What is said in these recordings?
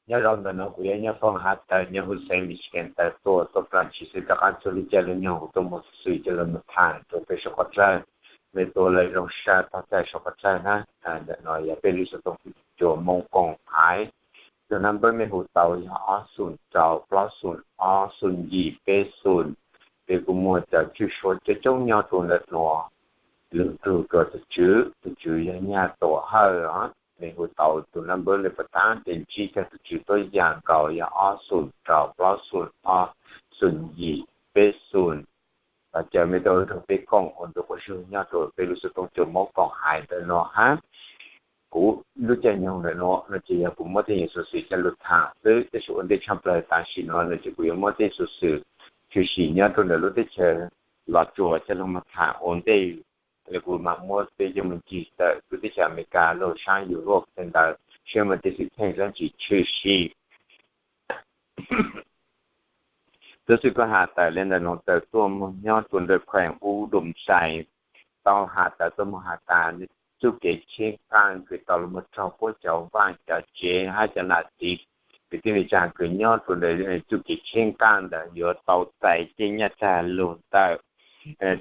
Nyob zoo ntawm no kuv yog Nyob Foom Hav Tawm nyob huv xeev Michigan tawm tuaj, tuaj plam tshwm sim rov qab txhua li cas li nyoog kuv tuaj muag xov xwm coj los tham rau peb suav qhov dlawg. Mej txhua leej zoo sab tog txais suav qhov dlawg na. Ntawm no yog peb lub xov tooj cuaj Moob Koom Haiv. Tus number mej hu tau yog ob xoom rau plaub xoom ob xoom yim peb xoom. Peb kuj muaj cov tswj suab coob coob nyob rau ntawm no. Lug nrug rua tus tswv, tus tswv yog Nyaj Tuam Hawj os. Mej hu tau tus number le pas taab tes ntsib tag tus tswv tuab yaam nkaus yog ob xoom rau plaub xoom ob xoom yim peb xoom. Los caw mej tuaj nrug peb koom ua ntu quas zug nyob rau peb lub xov tooj cuaj Moob Koom Haiv ntawm no hab. Kuv lub caij nyoog ntawm no no ces yog kuv muab tej nyuag xov xwm coj lug tham xwb, tab sis ua ntej tshaj plawg tam sim no no ces kuv yuav muab tej xov xwm tshwm sim nyob rau ntawm lub teb chaws Los Tsuas coj lug mas tham ua ntej. Kuv mam muab peb coj mus ncig tawm lub teb chaws Amelikas lug saab Europe tej ntawd saib muaj tej xwm txheej dlaab tsi tshwm sim. Tus xwm kuv has tawm le ntawm no tawm tuaj moog nyob rua ntawm kheem ub Dum Xais, tau has tawm tuaj moog has tas txuj kev cheeb qaaj kws tau lug moog raug puab cov vaaj cov tsev hab cov nam txiv kws tij neej tsaa kws nyob rua ntawm txuj kev cheeb qaaj ntawd yuav tau txais tej nyaj txag lug ntawm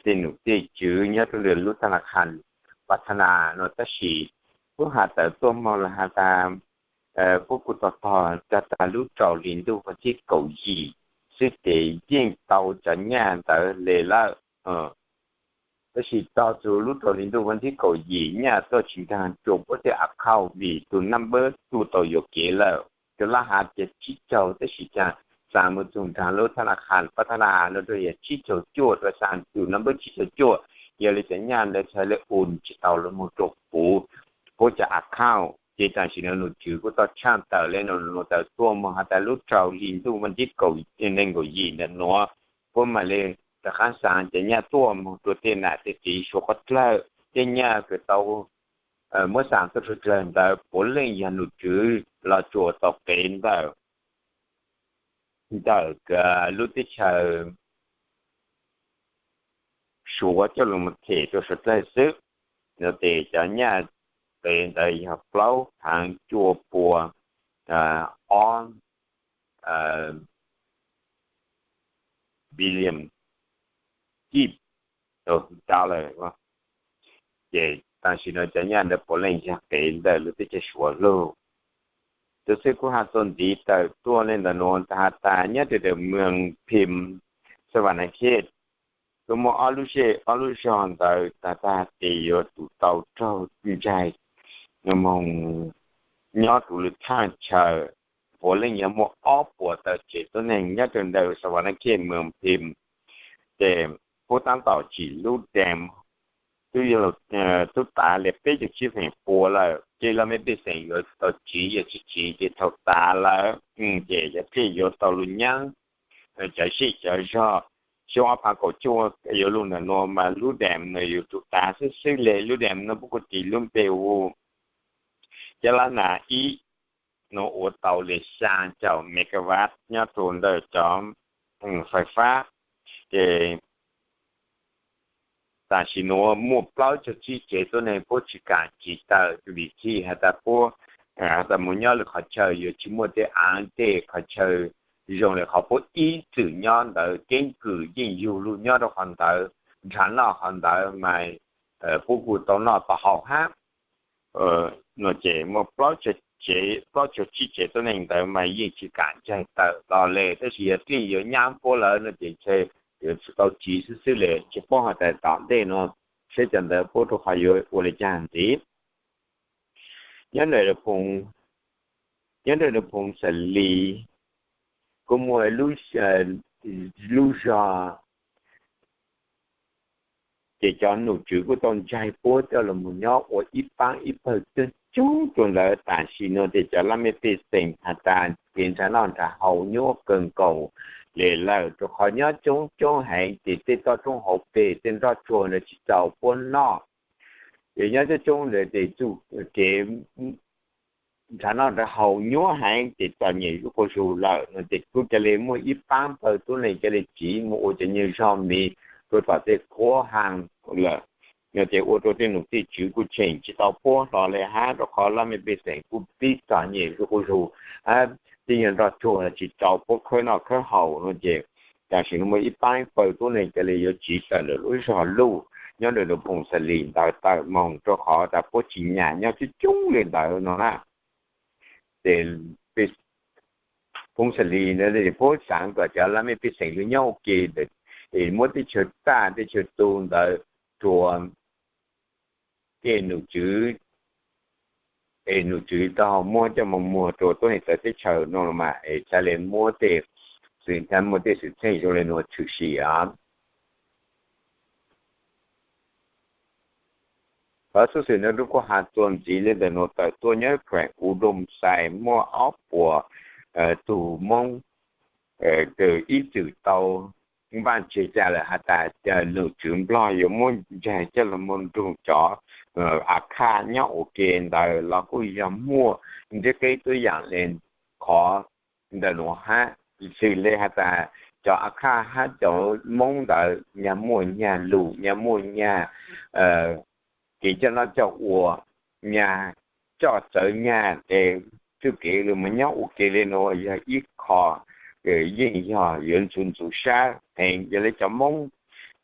tej num tej tswv nyob rua ntawm lub thab laj khas Pathana no, tab sis puab has tawm tuaj moog lug has tas puab kuj tau tog tag lub rau hli ntuj vas thib kaum yim xwb ces yeej tau cov nyaj ntawd le lawm. Tab sis tog txug lub rau hli ntuj vas thib kaum yim nyaj tuaj tsis nraag rua puab tej account vim tus number tuaj tau yuam kev lawm. Cov laj has tias tsib caug tab sis caag xaa moog txug nraag lub thab laj khas Pathana no rua yog tsib caug cuaj rua xaa, tus number tsib caug cuaj, yog li cov nyaj ntawd txhad le u tsis tau lug moog rua puab, puab cov account. Ces tam sim no num tswv kuj tau tshaaj tawm le num tawm tuaj moog has tas lub rau hli ntuj vas thib kaum, neeg kaum yim ntawm nuav puab mam le rov qaab xaa cov nyaj tuaj moog rua tej nam tej txiv suav qhov dlawg, tej nyaj kws tau muab xaa tuaj suav dlawg ntawd puav leej yog num tswv Los Tsuas tau qev ntawm, ntawm lub teb chaws Suav coj lug moog them rua suav dlawg xwb. No ces cov nyaj qev ntawd yog plaub phaav cuaj pua ob billion kib dollar. Ces tam sim no cov nyaj ntawd puav leej yog qev ntawm lub teb chaws Suav lug. Tus xwm kuv has txuas ntxiv tawm tuaj le ntawm nuav has tas nyob rua ntawm moos Phim, Savannakhet, kuj muaj ob lub zej ob lub zog ntawd tas tas tes yuav tsum tau raug ntsaig moog nyob rua lub thaaj chaw, puav leej yog muaj ob puas tawm tsev tuab neeg nyob rua ntawm Savannakhet moos Phim. Ces puab taab tom tsim lub dam, tub, tub tav le peb caug tsib feem pua lawm, ces laj mej pej xeem yuav tau tsiv, yog tsis tsiv ces thaum tav lawm ces cov dlej yuav tau lug nyaab cov zej cov zog. Xyoo ob phav kaum cuaj yuav lug ntawm nuav mas lub dam no yuav tsum tav xwb xwb le. Lub dam no puab kuj tis lub npe hu Caj Lab Nas Ib no ua tau le xyaa caum megawatt nyob rua ntawm cov fais fab. Ces tam sim nuav muaj plaub caug tsib tsev tuab neeg puab tsis kaam tsiv tawm vim txhij has tas puab has tas moog nyob le qhov chaw yuav tsis muaj tej aav tej qhov chaw zoo le qhov puab ib txwm nyob ntawd. Keeb kwm yeej yug lug nyob rau qhov ntawd, nrhav noj qhov ntawd mas puab kuj tau noj tau haus hab. No ces muaj plaub caug tsib tsev tuab neeg ntawd mas yeej tsis kaam ntsaig tawm los le, tab sis yog dlej yuav nyaab puab lawm no ces ntshe yuav tsum tau tsiv xwb xwb le. Tsis paub has tas tom ntej no saib cov ntawd puab rua qhov yuav ua le caag ntxiv. Nyob ntawm Phoo Xalis kuj muaj lub zog ces cov nom tswv kuj tau ntsaig puab coj los mus nyob ua ib paab ib pawg coob coob rua ntawd. Tam sim no ces cov laj mej pej xeem has tas kev nrhav noj nrhav haus nyuaj kawg nkaus le lawm, rua qhov nyob coob coob heev ces tej toj roob hauv pes tej nroj tsuag ntawd tsis tau puab noj. Ces nyob coob coob ntawd ces txuj kev nrhav noj nrhav haus nyuaj heev ces txom nyem zuj quas zug lawm no ces kuj ca le muaj ib paab pawg tuab neeg ca le tsiv mus ua cov nyuag zog miv rua tom tej khuab haaj lawm. No ces ua rua tej nom tej tswv kuj tsheem tsis tau puab hlo le hab, rua qhov laj mej pej xeem kuj pib txom nyem zuj quas zug hab. tib nyuag nroj tsuag tsis tau puab khawb noj khawb haus no ces tam sim no muaj ib pab pawg tuab neeg tas li yuav tsiv tawm ntawm lub zog Luj nyob rau Phoos Xas Lis ntawd tawm moog rau qhov tas puab tsis nyam nyob coob coob li ntawd no na. Ces Phoos Xas Lis ntawd puab xaav kom cov laj mej pej xeem lug nyob ua ke ntawd, es muab teb chaws taj teb chaws tu ntawd rua tej nom tswv, es nom tswv tau muab coj moog muag rua tuab neeg txawv teb chaws no los mas es txhad le muab tej xwm txheej, muaj tej xwm txheej zoo le nuav tshwm sim os. Qhov xub xwm no rua kuv has txuas ntxiv le ntawm nuav tawm tuaj nyob kheem U Doo Xais muaj ob puas tug Moob kws ib txwm tau npaaj tseg ca lawm has tas nom tswv Nplog yuav muab ntseeg coj lug moog nrug cov A Khaj nyob ua ke ntawd los kuj yog muaj ntsiab qeb tuab yaam le qhov ntawm nuav hab. Xws le has tas cov A Khaj hab cov Moob ntawd nyag muaj nyag lug, nyag muaj nyag kev coj noj coj ua, nyag coj txawv nyag es txuj kev lug moog nyob ua ke le nuav yog ib qho yeej yog yuav ntxuv ntxuv sab heev. Yog le cov Moob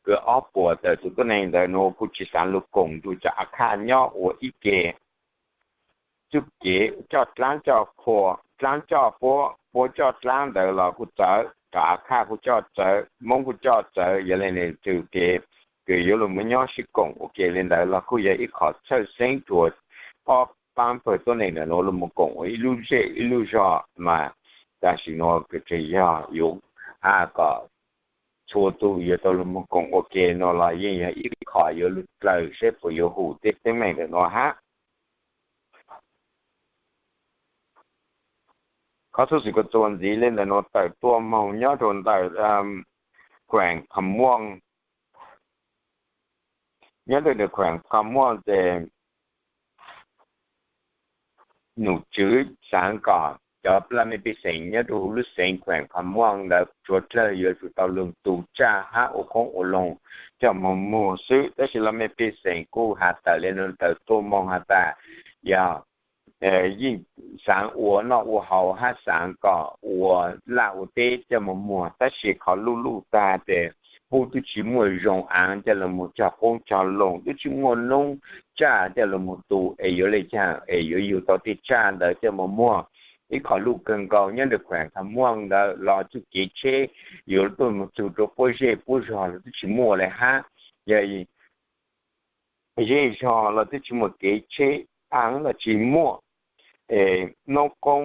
kws ob puas tawm tug tuab neeg ntawd nuav kuj tsis xaav lug koom nrug cov A Khaj nyob ua ib ke. Txuj kev coj dlaab coj qhua, dlaab coj puab, puab coj dlaab ntawd los kuj txawv, cov A Khaj kuj coj txawv, Moob kuj coj txawv, yog le nws txuj kev kws yuav lug moog nyob sib koom ua ke le ntawd los kuj yog ib qho txhawj xeeb rua ob paab pawg tuab neeg ntawm nuav lug moog koom ua ib lub zej ib lub zog mas tam sim nuav kws tseem yog yuav has kom txhua tus yuav tau lug moog koom ua ke no los yeej yog ib qho yuav lug dlaws saib puas yuav hum tej teeb meem ntawm nuav hab. Qhov xub xwm kuv txuas ntxiv le ntawm nuav tawm tuaj moog nyob rua ntawm kheem Kham Muam, nyob rua ntawm kheem Kham Muam ces nom tswv xaav kom cov laj mej pej xeem nyob rua huv lub xeev kheem Kham Muam ntawd tsuav dlawg yuav tsum tau lug tu tsaj hab ua qoob ua loo coj moog muag xwb. Tab sis laj mej pej xeem kuj has tawm le nuav tawm tuaj moog has tas yog yeej xaav ua noj ua haus hab xaav kom ua laj ua teb coj moog muag, tab sis qhov luj luj tag tes pub twb tsis muaj zoo aav coj lug moog cog qoob cog loo, twb tsis muaj noob tsaj coj lug moog tu es yuav le caag es yuav yug tau tej tsaj ntawd coj moog muag. Ib qho luj kawg nkaus nyob ntawm kheem Kham Muam ntawd los txuj kev tsheb yuav tuaj moog txug rua puab zej puab zog los twb tsis muaj le hab. Yog zej zog los twb tsis muaj kev tsheb aav los tsis muaj, noob qoob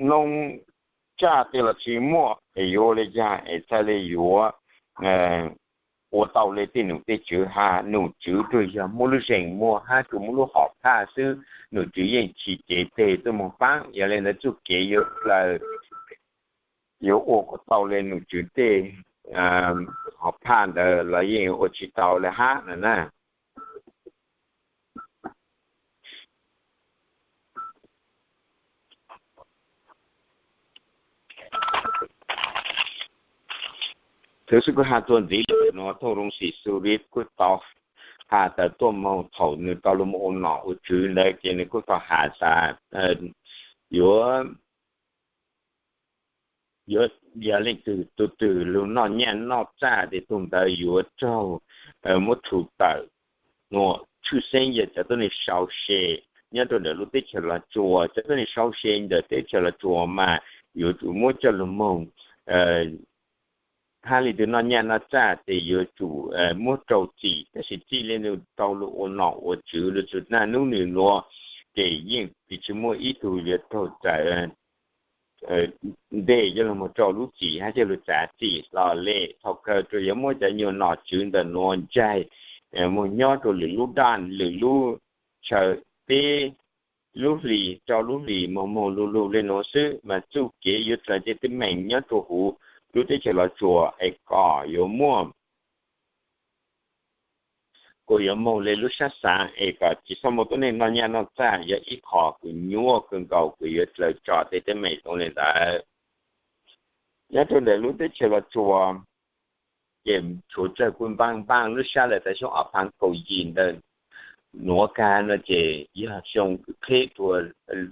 noob tsaj tej los tsis muaj es yuav le caag es txhad le yuav ua tau le tej nom tej tswv has. Nom tswv tsuas yog muaj lub zeem muag hab tsuas muaj lub hom phaj xwb, nom tswv yeej tsis cev teg tuaj moog paab. Yog le ntawd txuj kev yuav dlaws yuav ua kom tau le nom tswv tej hom phaj ntawd los yeej ua tsis tau le hab no na. Thaum xub kuv has txuas ntxiv le nuav thooj Rooj Xim Xu Ris kuj tau has tas tuaj moog thaum nws tau lug moog ua nom ua tswv ntawd ces nws kuj tau has tas yuav, yuav yog leej twg tug twg lug noj nyaj noj txaj tes tug ntawd yuav raug muab rhu tawm. Nuav tshwj xeeb yog cov tuab neeg sau se nyob rau ntawm lub teb chaws Los Tsuas. Cov tuab neeg sau se ntawm teb chaws Los Tsuas mas yuav tsum muab coj lug moog hab leej twg noj nyaj noj txaj tes yuav tsum muab rau txim, tab sis txij le nws tau lug ua nom ua tswv lug txug naj nub nws nuav ces yeej tsis muaj ib tug yuav raug txawm ntej coj lug moog rau lub txim hab coj lug txav txim hlo le. Thaum kawg tsuas yuav muab cov nyuag nom tswv ntawm nuav ntsaig moog nyob rua lwm lub daj lwm lub chaw peb lub hlis rau lub hlis moog moog lug lug le nuav xwb, mas txuj kev yuav dlaws tej teeb meem nyob rua huv lub teb chaws Los Tsuas es kom yuav muaj, kuas yuav moog le lub sab xaav es kom tsis txhob muaj tuab neeg noj nyaj noj txaj yog ib qho kws nyuaj kawg nkaus kws yuav dlaws tso tej teeb meem zoo le ntawd. Nyob rau ntawm lub teb chaws Los Tsuas ces tshuav dlawg kuj npaaj npaaj lub sab lawm tas xyoo ob phaav kaum yim ntawd nuav kag no ces yog xyoo qheb rua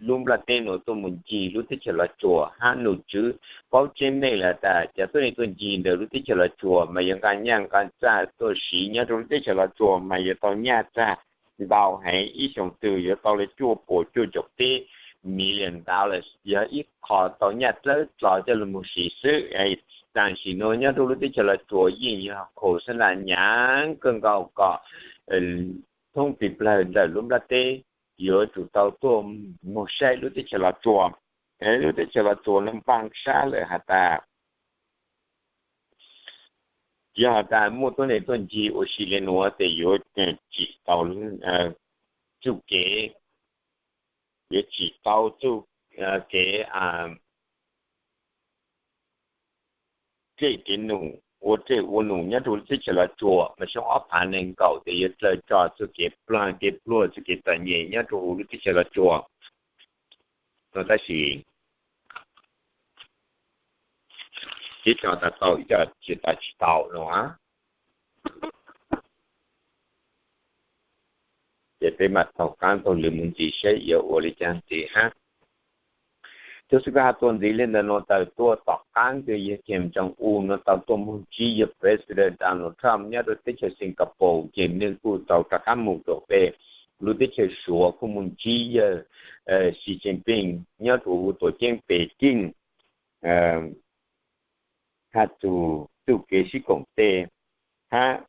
lub nplaj teb nuav tuaj moog ncig lub teb chaws Los Tsuas hab num tswv paub tseeb meej lawm tas cov tuab neeg tuaj ncig ntawm lub teb chaws Los Tsuas mas yuav nqaa nyaj nqaa txag tuaj siv nyob rua lub teb chaws Los Tsuas mas yuav tau nyaj txag ntau heev, ib xyoos twg yuav tau le cuaj puas cuaj caum peb million dollars, yog ib qho tau nyaj dlawb dlo coj lug moog siv xwb. Tam sim nuav nyob rua lub teb chaws Los Tsuas yeej yog khaus xab naj nyaav kawg nkaus kom thoob tiv plawg ntawm lub nplaj teb yuav tsum tau tuaj moog saib lub teb chaws Los Tsuas. Lub teb chaws Los Tsuas nuav npaag sab lawm has tas yog has tas muaj tuab neeg tuaj ncig ua si le nuav tes yuav tsim tau txuj kev, yuav tsim tau txuj kev dlej kev num, ua dlej ua num nyob rua lub teb chaws Los Tsuas mas xyoo ob phav neeg nkaum tes yuav dlaws tso txuj kev pluag, kev pluag txuj kev txom nyem nyob rua huv lub teb chaws Los Tsuas. Tab sis kev tso tas tau ib co tsis tas tsis tau no ces peb mam taug qaab taug lw moog ntxiv saib yuav ua le caag ntxiv hab. Tub xwb kuj has txuas ntxiv le ntawm nuav tawm tuaj tom qaab kws yawg Kim Jong Un nuav tau tuaj moog ntsib yawg President Donald Trump nyob rua teb chaws Singapore ces nwg kuj tau rov qaab moog rua peb lub teb chaws Suav kuj moog ntsib yawg Xi Jinping nyob rua huv tuam ceeb Peking has txug txuj kev sib koom tej hab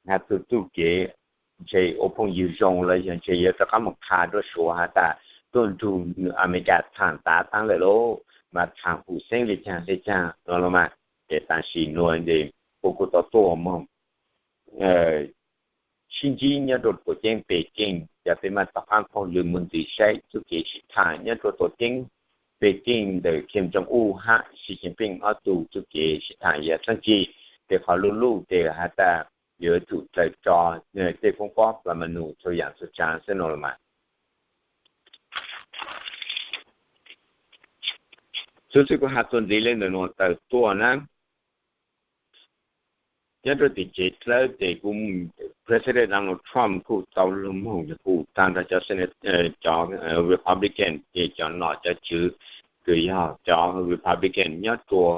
has txug txuj kev ntshe ua phooj ywg zoo los yog ntshe yuav rov qaab moog qha rua Suav has tas tuaj nrug Amelikas thaam tav taab lawm lauj, mas thaam hum xeeb le caag le caag no los mas. Ces tam sim nuav ces kuj kuj tau tuaj moog sib ntsib nyob rua tuam ceeb Peking, ces peb mam taug qaab taug lw moog ntxiv saib txuj kev sib thaam nyob rua tuam ceeb Peking ntawm Kim Jong Un hab Xi Jinping ob tug txuj kev sib thaam yog txhab nki. Ces qhov luj luj ces has tas yuav tsum dlaws tso tej koob pob pla ma nus txhua yaam txhua tsaav xwb no los mas. Tub xwb kuj has txuas ntxiv le ntawm nuav tawm tuaj na. Nyob rua tim tsev dlawb ces kuj President Donald Trump kuj tau lug moog lug hu taag nrho cov Senate, cov Republican ces cov nom cov tswv kws yog cov Republican nyob rua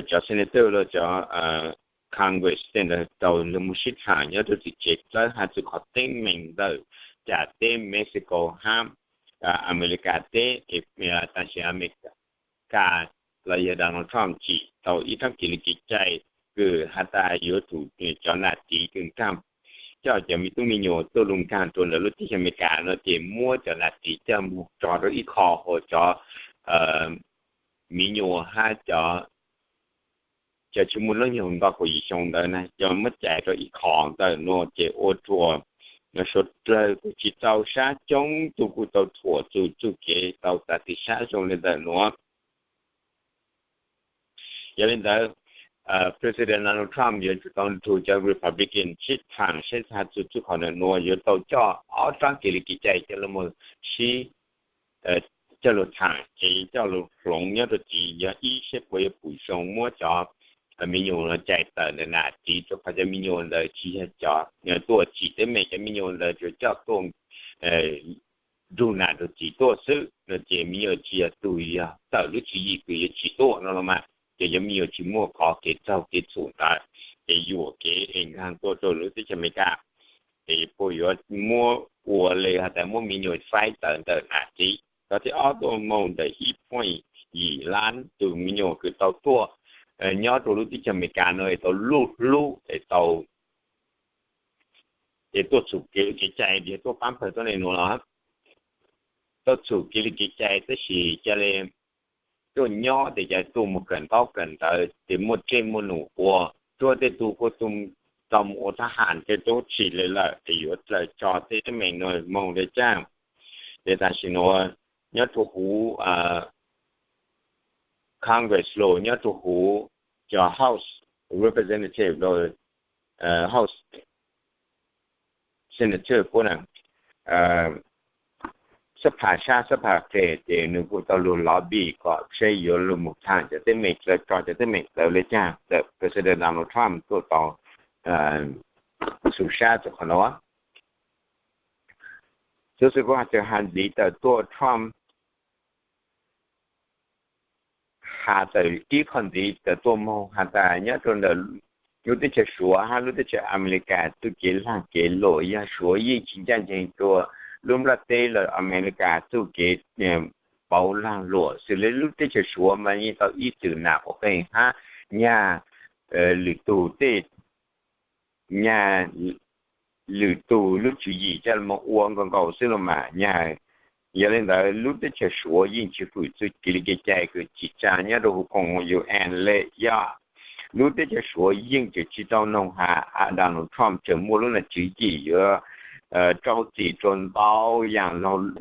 cov Senator los cov Congress tej ntawd tau lug moog sib thaam nyob rua tim tsev dlawb has txug qhov teeb meem ntawm cas teb Mexico hab Amelikas teb, tam sim Amelikas los yog Donald Trump tsim tau ib rab kev li kev cai kws has tas yuav tsum cov nam txiv kws nkaag coj cov me tub me nyuam tuaj lug nkaag rua ntawm lub teb chaws Amelikas no ces muab cov nam txiv coj moog tso rau ib qho hu cov me nyuam hab cov, cov tsis muaj noob nyoog nto kaum yim xyoo ntawd na coj muab cais rau ib qho ntawm nuav ces ua rua suav dlawg kuj tsis txaus sab, coob tug kuj tau thuam txug txuj kev tau tav txim sab zoo le ntawm nuav. Yog le ntawd President Donald Trump yuav tsum tau nrug cov Republican sib thaam saib has txug txuj qhov ntawm nuav yuav tau coj ob rab kev li kev cai coj lug moog sib coj lug thaam ces coj lug hloov nyob rua tid yog ib saib puas yuav pum zoo muab cov me nyuam no cais tawm ntawm nam txiv rua qhov cov me nyuam ntawd tsis yog cov tuaj tsim teeb meem, cov me nyuam ntawd tsuas coj tuaj nrug nam nrug txiv tuaj xwb no ces me nyuam tsis yog tug yog tawm lub tswv yim kws yuav tsim tuaj no los mas ces cov me nyuam tsis muaj qhov kev txaug kev txhum ntawd ces yuam kev es nkaag tuaj rua lub teb chaws Amelikas ces puas yuav muab ua le has tas muab me nyuam faib tawm ntawm nam txiv. Qhov thib ob tuaj moog ntawm ib point yim lab tug me nyuam kws tau tuaj nyob rua lub teb chaws Amelikas no es tau luj hlub es tau es tuaj txhum kev li kev cai, yog tuaj paab pawg tuab neeg nuav los tuaj txhum kev li kev cai tab sis ca le tuaj nyob tes ca tuaj moog kawm ntaub kawm ntawv tes muaj dlej muaj num ua, tuaj tej tug kuj tau moog ua thab ham tej tub tsim le lawm tes yuav dlaws tso tej teeb meem nuav moog le caag. Ces tam sim nuav nyob rua huv Congress los nyob rua huv cov House Representative los House Senator puab na, xab phas sab xab phas qes ces nwg kuj tau lug lobby kom seb yuav lug moog thaam cov teeb meem dlaws tso cov teeb meem ntawd le caag ntawm President Donald Trump tuaj tau xu sab rua qhov nuav. Tus xwb kuv has txawm has ntxiv tawm tuaj Trump, has tawm tib qho ntxiv tawm tuaj moog has tas nyob rau ntawm lub teb chaws Suav hab lub teb chaws Amelikas txuj kev laag kev luam yog Suav yeej tsis ncaaj nceeg rua lub nplaj teb lawm, Amelikas txuj kev pauv laag luam xws le lub teb chaws Suav mas yeej tau ib txwm nam quas qeej hab nyag lwm tug tej nyag lwm tug lub tswv yim coj moog ua nkaus nkaus xwb los mas nyag. Yog le ntawd lub teb chaws Suav yeej tsis fwm txuj kev li kev cai kws tsim tsaa nyob rau huv koom UN le yog lub teb chaws Suav yeej tseem tsis tau noog has Donald Trump tseem muaj lub tswv yim yuav rau txim rua ntau yaam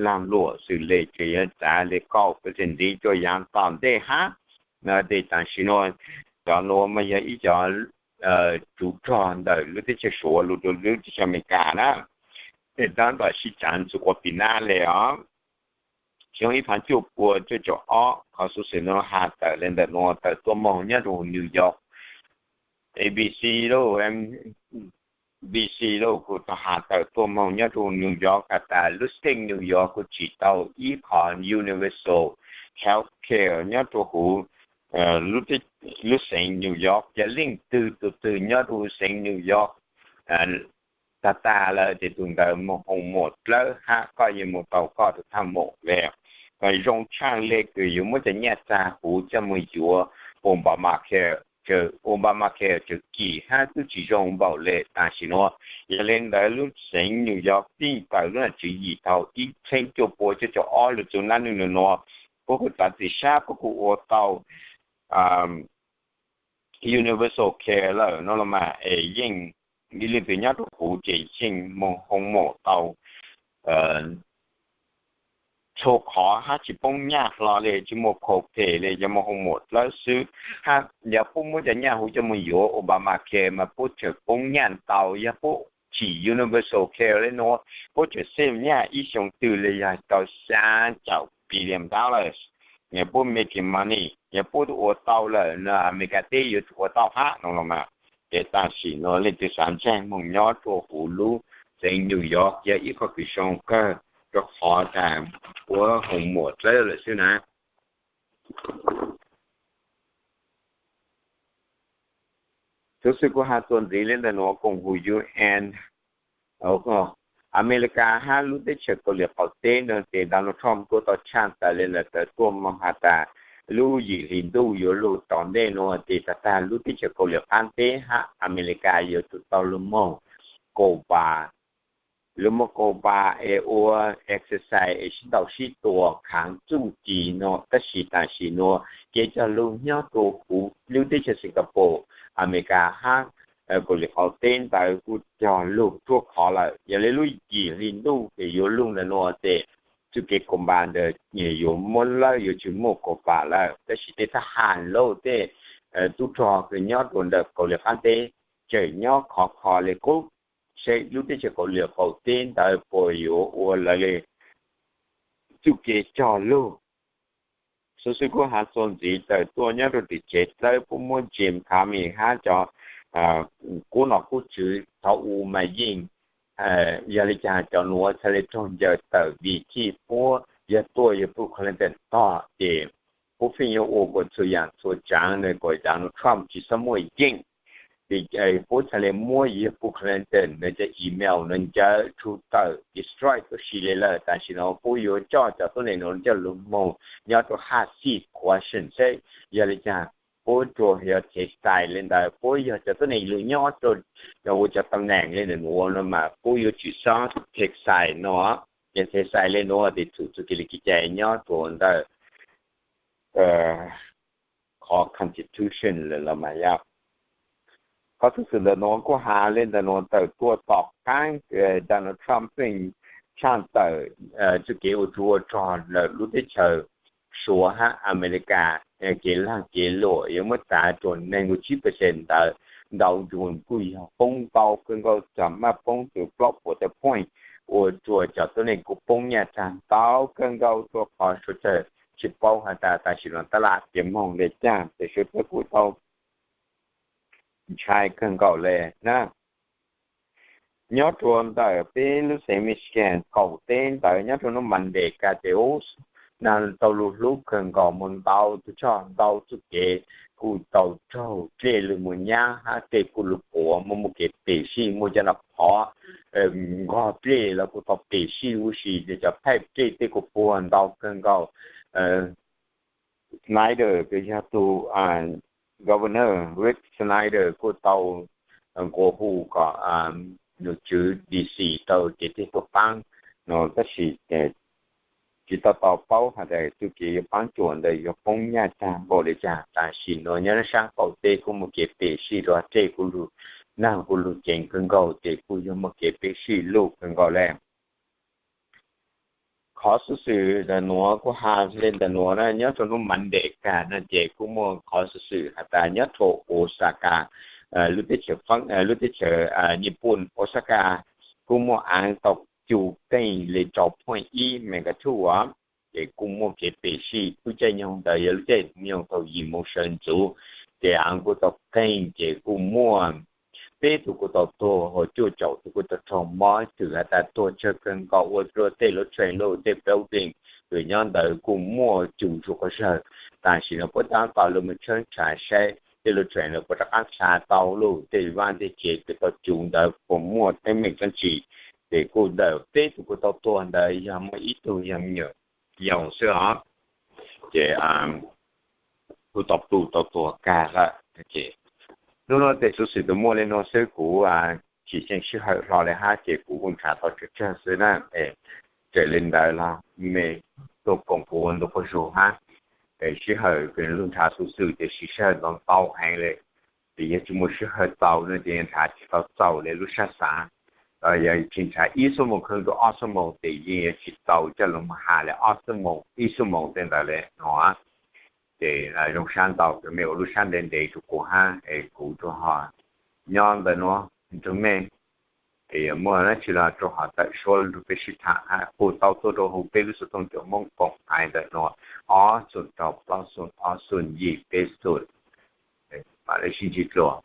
laag luam xws le tseem yuav txav le kaum percent ntxiv rua yaav tom ntej hab. Tes tam sim nuav cov nuav mas yog ib cov tsuv rog ntawm lub teb chaws Suav lug rua lub teb chaws Amelikas na. Tes taab tom sib tsaav txug quas pim nab le os. Xyoo ib phav cuaj pua cuaj caum ob qhov xuv xwm nuav has tawm le ntawm nuav tawm tuaj moog nyob rua huv New York, ABC lub, MBC lub kuj tau has tawm tuaj moog nyob rua huv New York has tas lub xeev New York kuj tsim tau ib qhov universal health care nyob rua huv lub xeev New York. Yog leej twg tug twg nyob rua huv xeev New York tag tag lawm tes tug ntawd moog hoo muam dlawb hab koj yeej moog tau koj tug thaj maum le. Zoo tshaaj le kws yuav muab cov nyaj txag huv coj moog yuav Obamacare, Obamacare tseem kim hab tub tsis zoo npaum le tam sim nuav. Yog le ntawd lub xeev New York txij tawm lub tswv yim thaum ib txheeb cuaj pua cuaj caum ob lug txug nab nwg nuav, puab kuj txav txim sab puab kuj ua tau universal care lawm no los mas es yeej leej twg nyob rua huv ces yeej moog hoo maum tau txhua qhov hab tsis poob nyaj hlo le, tsis muaj copay le, yog moog hoo maum dlawb xwb. Hab yog puab muab cov nyaj huv coj moog yuav Obamacare mas puab tseem poob nyaj ntau. Yog puab tsim universal care le nuav puab tseem save nyaj ib xyoo twg le yog tau xya caum billion dollars. Puab making money, yog puab tub ua tau lawm no Amelikas teb yuav tsum ua tau hab no los mas. Ces tam sim nuav leej twg xav ntseeg moog nyob rua huv lub xeev New York yog ib qho kws zoo kawg rua qhov tas puab hoo maum dlawb lawm xwb na. Tub xwb kuv has txuas ntxiv le ntawm nuav koom huv UN, Amelikas hab lub teb chaws Kauslim Qaum Teb no ces Donald Trump kuj tau tshaaj tawm le ntawm tawm tuaj moog has tas lub yim hli ntuj yuav lug tom ntej nuav ces tag tag lub teb chaws Kauslim Qaab Teb hab Amelikas yuav tsum tau lug moog COVAX, lug moog COVAX es ua exercise es sib ntaus sib tua khaav txuj ci no. Tab sis tam sim nuav kev cog lug nyob rua huv lub teb chaws Singapore, Amelikas hab Kauslim Qaum Teb ntawd kuj cog lug ruaj khov lawm. Yog le lub yim hli ntuj es yuav lug ntawm nuav ces txuj kev COVAX ntawd yuav muab lawb, yuav tsis muaj COVAX lawm. Tab sis tej thab ham lauj, tej tub rog kws nyob rua ntawm Kauslim Qaab Teb tseem nyob khov kho le qub, seb lub teb chaws Kauslim Qaum Teb ntawd puas yuav ua lawv le txuj kev cog lug. Xuv xwb kuv has txuas ntxiv tawm tuaj nyob rua tim tsev dlawb puab muab Jim Comey hab cov kub nom kub tswv thaum u mas yeej, yog le caag cov nuav txhaj le raug ncaws tawm vim txhij puab yog tuaj yog puj Clinton tog ces puab pheej yuav ua kuas txhua yaam txhua tsaav nws kuas Donald Trump tsis xob muaj yeej. Vim puab txhaj le muab yog puj Clinton nws cov email nws ncaws tshug tawm destroy tuab si le lawm. Tam sim no puab yuav coj cov tuab neeg nuav coj lug moog nyob rua haj xij question seb yog le caag puab tsuas yog thev xais le ntawd, puab yog cov tuab neeg lug nyob rua ua cov tam neem le ntawm nuav no mas puab yuav tsis xob thev xais no. Yog thev xais le nuav tes txhum txuj kev li kev cai nyob rua ntawm qhov constitution lawm los mas yog. Qhov txhua xwm ntawm nuav kuj has le ntawm nuav tawm tuaj tom qaab Donald Trump pheej tshaaj tawm txuj kev ua tsuj ua rog ntawm lub teb chaws Suav hab Amelikas kev laag kev luam yuav muab txav rua neeg nkaum tsib percent ntawd. Dow Jones kuj yog poob ntau kawg nkaus, txawm maj poob txug plaub puas tawm point, ua rua cov tuab neeg kuj poob nyaj txag ntau kawg nkaus rua qhov suav dlawg tsis paub has tas tam sim no tab laj piav moog le caag, tes suav dlawg kuj tau ntshai kawg nkaus le na. Nyob rua ntawm peb lub xeev Michigan qaum teb ntawd nyob rua hnub Monday ka ces ub, nag tau lug hlub kawg nkaus, muaj ntau tug choj ntau txuj kev kuj tau raug dlej lug moog nyab hab dlej kuj lug quav, muaj muaj kev pem sij, muaj cov noj phov nkaug dlej los kuj tau pem sij huv si, cov phaib dlej tej kuj puag ntau kawg nkaus. Snyder kws yog tug governor, Rick Snyder kuj tau nqua hu kom num tswv D C tau cev teg tuaj paab no, tab sis tsi tau tau paub has tas txuj kev yuav paab cuam ntawd yuav poob nyaj tag npaum le caag. Tam sim nuav nyob sab qaum teb kuj muaj kev pem sij, lug dlej kuj lug, nag kuj lug ceev kawg nkaus ces kuj yog muaj kev pem sij lug kawg nkaus le. Qhov xuv xwm ntawm nuav kuj has le ntawm nuav na, nyob rua hnub Monday ka no ces kuj muaj qhov xuv xwm has tas nyob rua Osaka, lub teb chaws, lub teb chaws Nyij Pooj, Osaka, kuj muaj aav tau cum keej le rau point ib magnitude os. Ces kuj muaj kev pem sij, lub caij nyoog ntawd yog lub caij nyoog thaum yim moos sawv ntxuv, ces aav kuj tau qeeg ces kuj muaj peb tug kuj tau tuag, ho cuaj caum tug kuj tau raug mob, txawm has tas tuag tsawg kawg nkaus ua rua tej lub train lug tej building kws nyob ntawd kuj muaj cum zuj quas zawg. Tam sim no puab tab tom lug moog tshawb nrhav saib tej lub train lawm puas rov qaab nrhav tau lug, tej vaaj tej tsev kws tau cum ntawd puas muaj teeb meem dlaab tsi. Ces kuj ntawm peb tug kuj tau tuag ntawd yog muaj ib tug yog me nyuam yaus xwb os. Ces kuj tau plhu tau tuag kag lawm. Hnub nuav tej xuv xwm tsuas muaj le nuav xwb, kuv tsis tseem sij hawm hlo le hab ces kuv kuj nrhav tau tsawg tsawg xwb na. Raws le ntawd los mej tuaj koom kuv ua ntu quas zug hab. Sij hawm kws lug nrhav xuv xwm ces siv sij hawm ntau ntau heev le, ces yog tsis muaj sij hawm txaus no ces nrhav tsis tau txaus le lub sab xav. Yog tsis nrhav ib xuab moos kheev rua ob xuab moos ces yeej yuav tsis txaus coj lug moog has le ob xuab moos ib xuab moos tej ntawd le no. Ces zoo sab ntau kws mej ua lub sab ntev ntev rua kuv hab es kuv rua ho nyob ntawm nuav nrug mej, es muaj dlaab tsi los rua ho tawm suab rua peb sib tham hab. Kuj tau tuaj rua huv peb lub xov tooj cov Moob Koom Aiv ntawm nuav, ob xoom rau plaub xoom ob xoom yim peb xoom. Mam le sib ntsib dlua.